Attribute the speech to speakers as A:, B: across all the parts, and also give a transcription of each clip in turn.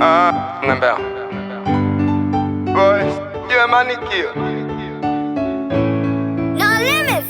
A: Ah, Ngembea. Boys, iwe manikio.
B: No limits.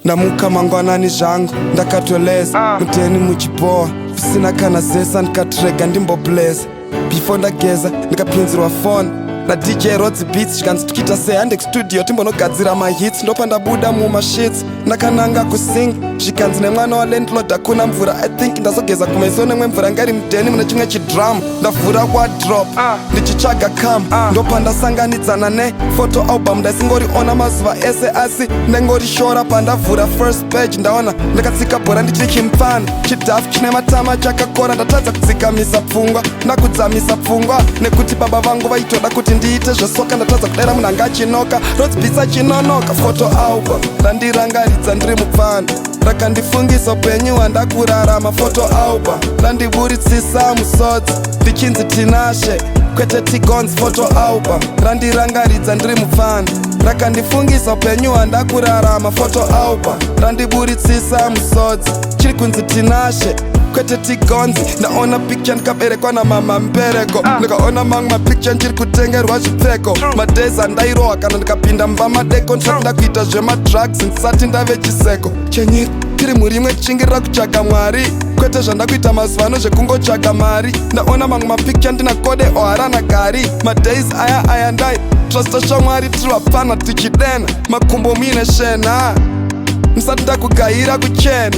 C: Ndamuka mangwanani zvangu ndakatoleza. Muteni muchiboa usina kana zesa, ndikatrega ndimbobleza before ndageza. Ndikapinzirwa foni naDJ Rods Beats, zvikanzi tikuita sehandek studio timbonogadzira mahits. Ndopandabuda mumashits ndakananga kusink, zvikanzi nemwana walandlord hakuna mvura. I think ndazogeza kumeso nemwe mvura ngari mudheni mune chimwe chidrum. Ndavhura wardrobe ndichitsvaga kam, ndopandasanganidzana nephoto album. Ndaisingoriona mazuva ese asi ndengorishora. Pandavhura first page, ndaona ndakatsika bhora ndichiri chimufana, chidhafu chine matama chakakora. Ndatadza kudzikamisa pfungwa, ndakudzamisa pfungwa nekuti baba vangu vaitoda kuti ndiite zvesoka. Ndatadza kudaira munhu anga achinoka, Rods Beats achinonoka. Photo album randirangaridza ndiri mupfana, rakandifungisa upenyu hwandakurarama. Photo album randiburitsisa musodzi ndichinzi Tinashe kwete Tigons. Photo album randirangaridza ndiri mupfana, rakandifungisa upenyu hwandakurarama. Photo album randiburitsisa musodzi chiri kunzi Tinashe kwete Tigonzi. Ndaona picture ndikaberekwa namama mbereko, ndikaona mamwe mapicture ndiri kutengerwa zvipfeko. Madays andairohwa kana ndikapinda mumba madeko, ndisati ndakuita zvemadrugs, ndisati ndave chiseko chenyika. Tiri mhuri imwe, tichingirira kutsvaga Mwari kwete zvandakuita mazuva ano zvekungotsvaga mari. Ndaona mamwe mapicture ndina Kode Oharana Gari. Madays aya aya ndai trusta shamwari, tiri vapfana tichidena makumbo muine shena, ndisati ndakugayira kuchena,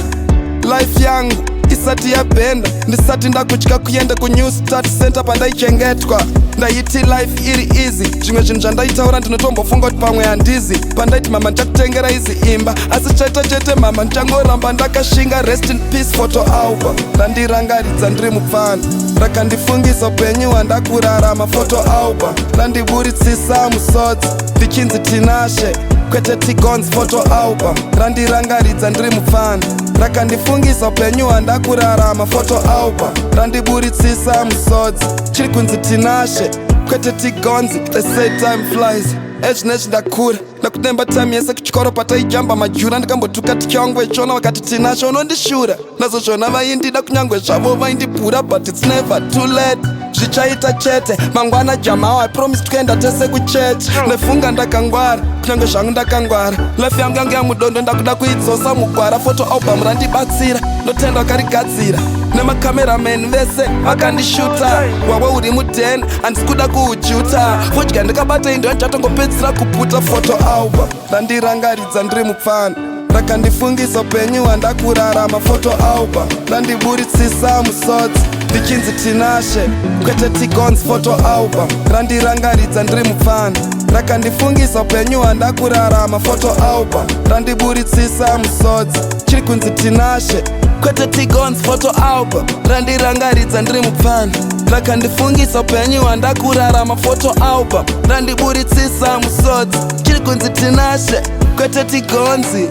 C: life yangu isati yabhenda, ndisati ndakutya kuenda kuNew Start Center. Pandaichengetwa ndaiti life iri easy. Zvimwe zvinhu zvandaitaura ndinotombofunga kuti pamwe handizi. Pandaiti, "Mama, ndichakutengera izi imba," asi chete chete mama ndichangoramba ndakashinga. Rest in peace, photo album randirangaridza ndiri mupfana, rakandifungisa upenyu hwandakurarama. Photo album randiburitsisa musodzi ndichinzi Tinashe kwete Tigons. Photo album randirangaridza ndiri mupfana, rakandifungisa upenyu hwandakurarama. Photo album randiburitsisa musodzi chiri kunzi Tinashe kwete Tigonzi. They say time flies. Ezvinezvi ndakura, ndakutemba time yese kuchikoro pataijamba majura. Ndikambotuka ticha wangu vechona vakati, "Tinashe, unondishura." Nazozvona vaindida kunyangwe zvavo vaindibhura, but it's never too late, zvichaita chete mangwana. Jamao, I promise tikuenda tese kuchechi. Nefunga ndakangwara, kunyange zvangu ndakangwara, life yangu yangu yamudondo, ndakuda kuidzosa mugwara. Photo album randibatsira, ndotenda vakarigadzira nemacameraman vese vakandishuta. Wawe uri muden, handisi kuda kuujuta. Fodya ndikabata indo ndichatongopedzisira kuputa. Photo album randirangaridza ndiri mupfana, rakandifungisa upenyu hwandakurarama. Photo album randiburitsisa musodzi ndichinzi Tinashe kwete Tigons. Photo album randirangaridza ndiri mupfana, rakandifungisa upenyu hwandakurarama. Photo album randiburitsisa musodzi chiri kunzi Tinashe kwete Tigons. Photo album randirangaridza ndiri mupfana, rakandifungisa upenyu hwandakurarama. Photo album randiburitsisa musodzi chiri kunzi Tinashe kwete Tigonzi.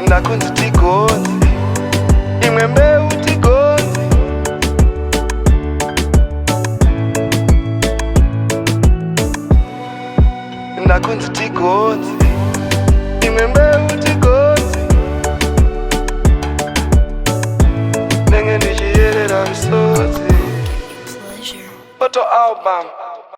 A: Ndakunzi Tigonzi, imwe mbeu Tigonzi. Ndakunzi Tigonzi, imwe mbeu Tigonzi. Nenge ndichiyerera misodzi.
B: Pleasure.
A: Photo album.